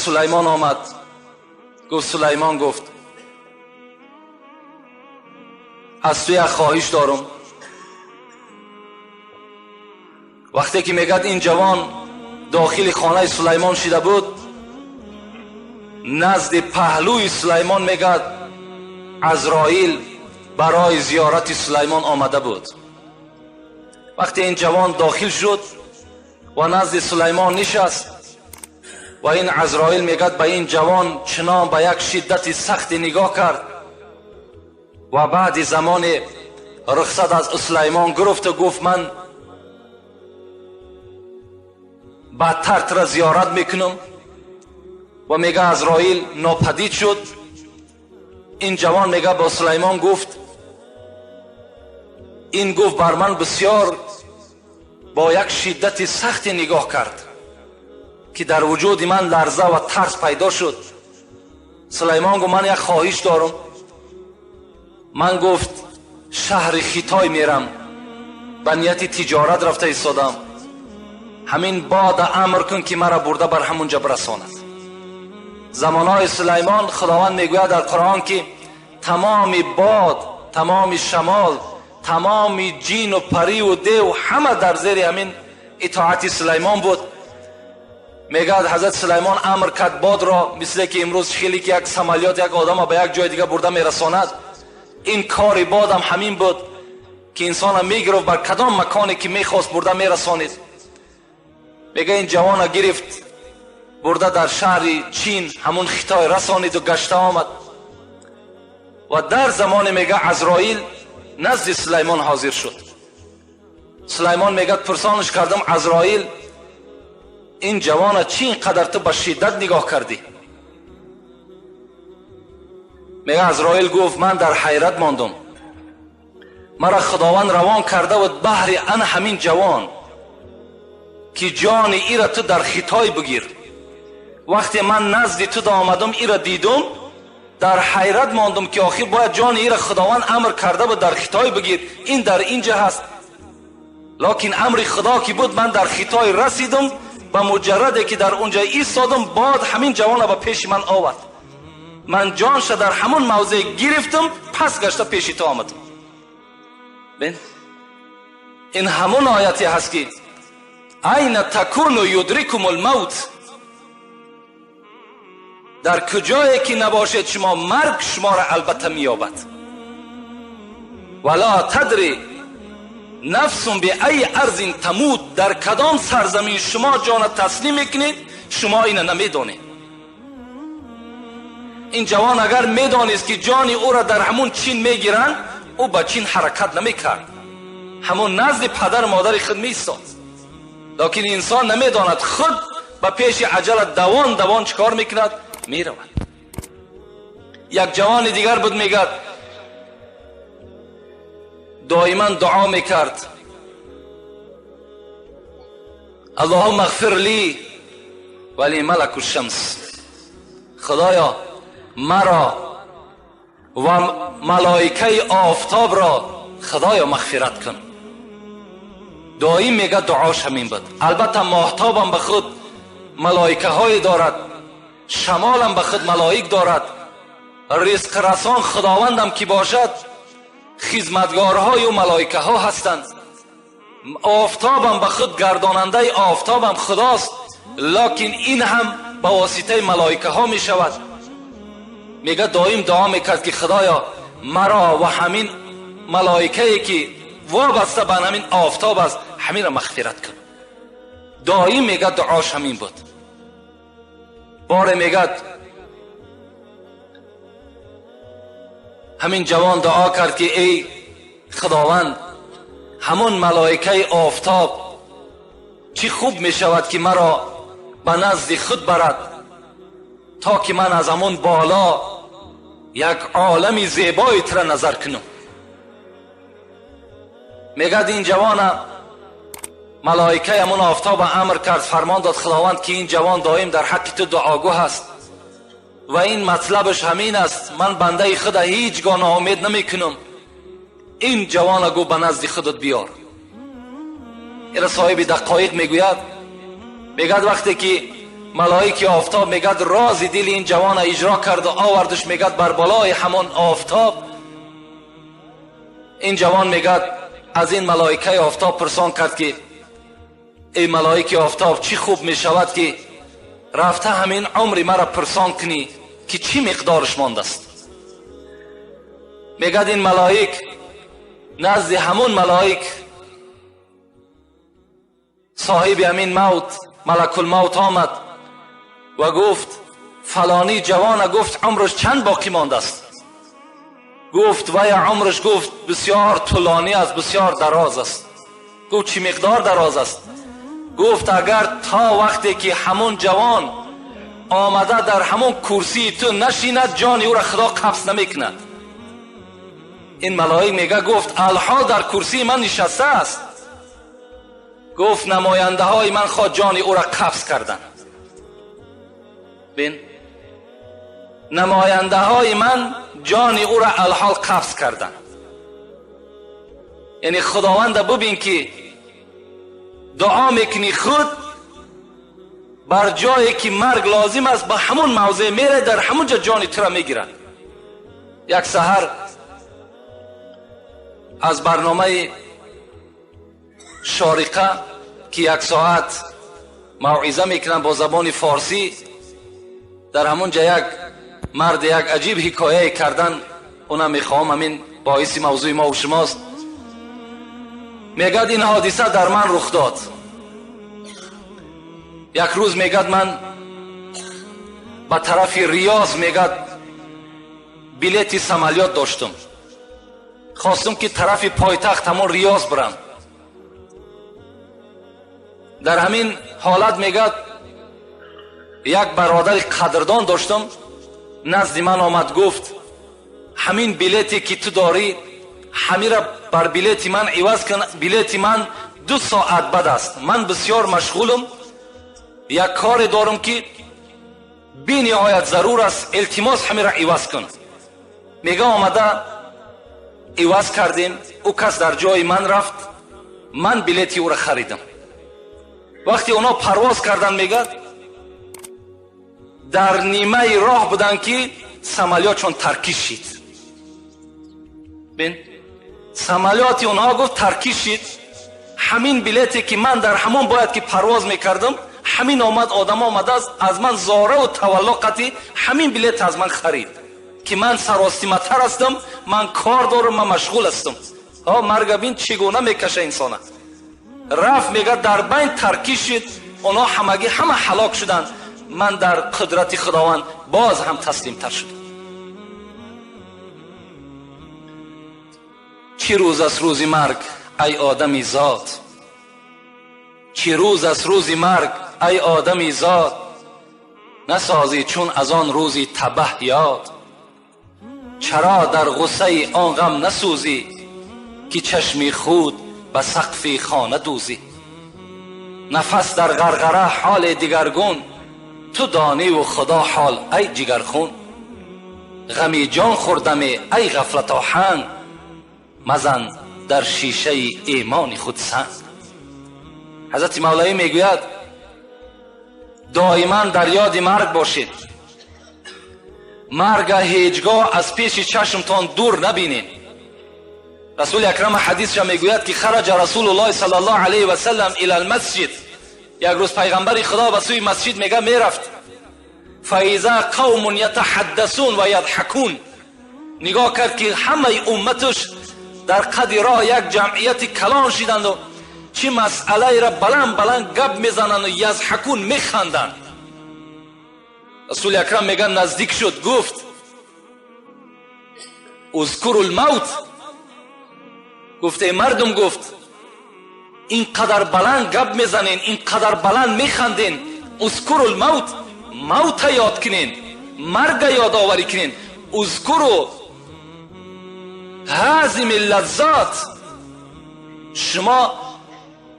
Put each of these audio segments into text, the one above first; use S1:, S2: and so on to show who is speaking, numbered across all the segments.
S1: Сулаймон омад. Гуфт Сулаймон, гуфт аз ту як хоҳиш дорам. Вақте ки мегӯяд ин ҷавон дохили хонаи Сулаймон шида буд, назди паҳлӯи Сулаймон мегӯяд Азроил барои зиёрати Сулаймон омада буд. Вақте ин ҷавон дохил шуд ва назди Сулаймон нишаст ва ин Азроил мегӯяд ба ин ҷавон чунон ба як шиддати сахте нигоҳ кард ва баъди замоне рухсат аз Сулаймон гирифту гуфт ман бадтар туро зиёрат мекунам. Ва мегӯяд Азроил нопадид шуд. Ин ҷавон мегӯяд бо Сулаймон гуфт, ин гуфт бар ман бисёр бо як шиддати сахте нигоҳ кард ки дар вуҷуди ман ларза ва тарс пайдо шуд. Сулаймон гуфт ман як хоҳиш дорам. Ман гуфт шаҳри Хитой мерам, ба нияти тиҷорат рафта истодам. Ҳамин бода амр кун ки маро бурда бар ҳамон ҷо бирасонад. Замонҳои Сулаймон Худованд мегӯяд дар Қуръон ки тамоми бод, тамоми шамол, тамоми ҷину париву дев ҳама дар зери ҳамин итоати Сулаймон буд. Мегӯяд ҳазрат Сулаймон амр кард бодро, мисле ки имрӯз хеле ки як самолёт як одамро ба як ҷои дига бурда мерасонад, ин кори бодам ҳамин буд ки инсонро мегирифт бар кадом маконе ки мехост бурда мерасонид. Мегӯяд ин ҷавонро гирифт бурда дар шаҳри Чин, ҳамун Хитой расониду гашта омад. Ва дар замоне мегӯяд Азроил назди Сулаймон ҳозир шуд. Сулаймон мегӯяд пурсонаш кардам Азроил, ин ҷавона чӣ ин қадар ту ба шиддат нигоҳ кардӣ? Мегӯяд Азроил гуфт ман дар ҳайрат мондум, маро Худованд равон карда буд баҳри ана ҳамин ҷавон ки ҷони ира ту дар Хитой бигир. Вақте ман назди ту омадам ира дидум, дар ҳайрат мондум ки охир бояд ҷони ира Худованд амр карда буд дар Хитой бигир, ин дар инҷа ҳаст. Локин амри Худо ки буд ман дар Хитой расидум, ба муҷарраде ки дар онҷа истодум бод ҳамин ҷавонро ба пеши ман овард. Ман ҷонша дар ҳамон мавзеъ гирифтум, пас гашта пеши ту омадам. Бин, ин ҳамон ояте ҳаст ки айна такуну юдрикум алмавт, дар куҷое ки набошед шумо марг шуморо албатта меёбад. Вала тадри нафсун биайи арзин тамут, дар кадом сарзамин шумо ҷона таслим мекунед шумо ина намедонед. Ин ҷавон агар медонист ки ҷони ӯро дар ҳамун Чин мегиранд, ӯ ба Чин ҳаракат намекард, ҳамун назди падару модари худ меистод. Локин инсон намедонад, худ ба пеши аҷала давон давон чӣ кор мекунад? Меравад. Як ҷавони дигар буд, мегӯяд доиман дуо мекард Аллоҳумма ғфир ли ва ли малаку шамс, Худоё маро ва малоикаи офтобро Худоё мағфират кун. Доим мегӯяд дуош ҳамин буд. Албатта моҳтобам ба худ малоикаҳое дорад, шамолам ба худ малоик дорад, ризқрасон Худовандам ки бошад хизматгорҳою малоикаҳо ҳастанд, офтобам ба худ гардонандаи офтобам Худост, локин ин ҳам ба воситаи малоикаҳо мешавад. Мегӯяд доим дуо мекард ки Худоё маро ва ҳамин малоикае ки вобаста ба ҳамин офтоб аст ҳаминро мағфират кун. Доим мегӯяд дуош ҳамин буд. Боре мегӯяд ҳамин ҷавон дуо кард ки эй Худованд, ҳамон малоикаи офтоб чӣ хуб мешавад ки маро ба назди худ барад то ки ман аз ҳамон боло як олами зебои тура назар кунам. Мегӯяд ин ҷавона малоикаи ҳамон офтоба амр кард, фармон дод Худованд ки ин ҷавон доим дар ҳаққи ту дуогӯ ҳаст ва ин матлабаш ҳамин аст, ман бандаи худа ҳеҷ гоҳ ноумед намекунам, ин ҷавона гӯ ба назди худат биёр. Ира соҳиби дақоиқ мегӯяд, мегӯяд вақте ки Малоики офтоб мегӯяд рози дили ин ҷавона иҷро карду овардаш, мегӯяд бар болои ҳамон офтоб. Ин ҷавон мегӯяд аз ин малоикаи офтоб пурсон кард ки эй малоики офтоб, чӣ хуб мешавад ки рафта ҳамин умри маро пурсон кунӣ ки чӣ миқдораш мондааст. Мегӯяд ин малоик назди ҳамон малоик соҳиби ҳамин мавт, малакулмавт омад ва гуфт фалонӣ ҷавона, гуфт умраш чанд боқӣ мондааст? Гуфт вая умраш, гуфт бисёр тӯлонӣ аст, бисёр дароз аст. Гуфт чӣ миқдор дароз аст? Гуфт агар то вақте ки ҳамон ҷавон омада дар ҳамон курсии ту нашинад, ҷони ӯро Худо қабз намекунад. Ин малоик мега гуфт алҳол дар курсии ман нишаста аст. Гуфт намояндаҳои ман хоҳ ҷони ӯро қабз карданд. Бин, намояндаҳои ман ҷони ӯро алҳол қабз карданд. Яъне Худованда бубин ки дуо мекунӣ худ бар ҷое ки марг лозим аст, ба ҳамон мавзеъ мерай, дар ҳамон ҷо ҷони тура мегирад. Як саҳар аз барномаи Шориқа ки як соат мавъиза мекунанд бо забони форсӣ, дар ҳамон ҷа як мард як аҷиб ҳикояе кардан, онам мехоҳам ҳамин боиси мавзӯи мо ва шумост. Мегӯяд ин ҳодиса дар ман рух дод. Як рӯз мегӯяд ман ба тарафи Риёз мегӯяд билети самолёт доштум, хостум ки тарафи пойтахт ҳамон Риёз бирам. Дар ҳамин ҳолат мегӯяд як бародари қадрдон доштум, назди ман омад, гуфт ҳамин билете ки ту дорӣ ҳамира бар билети ман иваз кун, билети ман 2 соат бад аст, ман бисёр машғулам, як коре дорам ки бениҳоят зарур аст, илтимос ҳамира иваз кун. Мега омада иваз кардем, ӯ кас дар ҷои ман рафт, ман билети ӯро харидам. Вақте онҳо парвоз карданд, мегӯяд дар нимаи роҳ буданд ки самолётшон таркиш шид. Бин, самолёти онҳо гуфт таркиш шид, ҳамин билете ки ман дар ҳамон бояд ки парвоз мекардам, ҳамин омад одам омадааст аз ман зораву тавалло қатӣ ҳамин билет аз ман харид ки ман саростиматар ҳастам, ман кор дорам, ман машғул ҳастам. Марга бин чӣ гуна мекаша инсона. Рафт мегӯяд дар байн таркиш шид, онҳо ҳамагӣ ҳама ҳалок шуданд, ман дар қудрати Худованд боз ҳам таслимтар шудам. Чӣ рӯз аст рӯзи марг ай одами зод, чӣ рӯз аст рӯзи марг ай одами зод, насозӣ чун аз он рӯзи табаҳ ёд. Чаро дар ғуссаи он ғам насӯзӣ ки чашми худ ба сақфи хона дӯзӣ. Нафас дар ғарғара ҳоли дигаргун, ту дониву Худо ҳол ай ҷигархун. Ғами ҷон хӯрдаме ай ғафлатоҳанг, мазан дар шишаи имони худ санг. Ҳазрати Мавлавӣ мегӯяд доиман дар ёди марг бошед, марга ҳеҷгоҳ аз пеши чашмтон дур набинед. Расули акрам ҳадисша мегӯяд ки хараҷа Расулуллоҳи саллаллоҳу алайҳи васаллам ила алмасҷид. Як рӯз пайғамбари Худо ба сӯи масҷид мега мерафт. Фаиза қавмун ятаҳаддасун ва ядҳакун. Нигоҳ кард ки ҳамаи умматаш дар қади роҳ як ҷамъияти калон шиданду чӣ масъалаеро баланд баланд гап мезананду язҳакун механданд. Расули акрам мега наздик шуд, гуфт узкуру лмавт. Гуфт эй мардум, гуфт ин қадар баланд гап мезанен, ин қадар баланд механден, узкуру лмавт, мавта ёд кунен, марга ёдоварӣ кунен. Узкуру ҳазими лаззат, шумо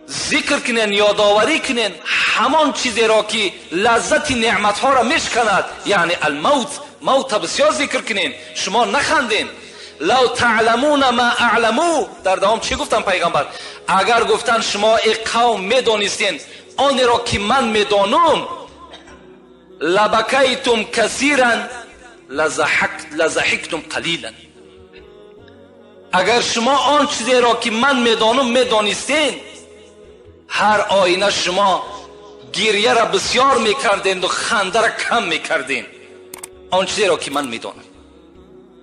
S1: зикр кунен, ёдоварӣ кунен ҳамон чизеро ки лаззати неъматҳоро мешканад, яъне алмавт, мавта бисёр зикр кунен, шумо наханден. Лав таъламуна ма аъламу. Дар давом чӣ гуфтан пайғамбар? Агар гуфтан шумо эй қавм медонистен онеро ки ман медонам, لبكيتم كثيرا لضحكتم قليلا. Агар шумо он чизеро, ки ман медонам, медонистен, ҳар оина шумо гирьяра бисёр мекарденду хандара кам мекарден. Он чизеро, ки ман медонам.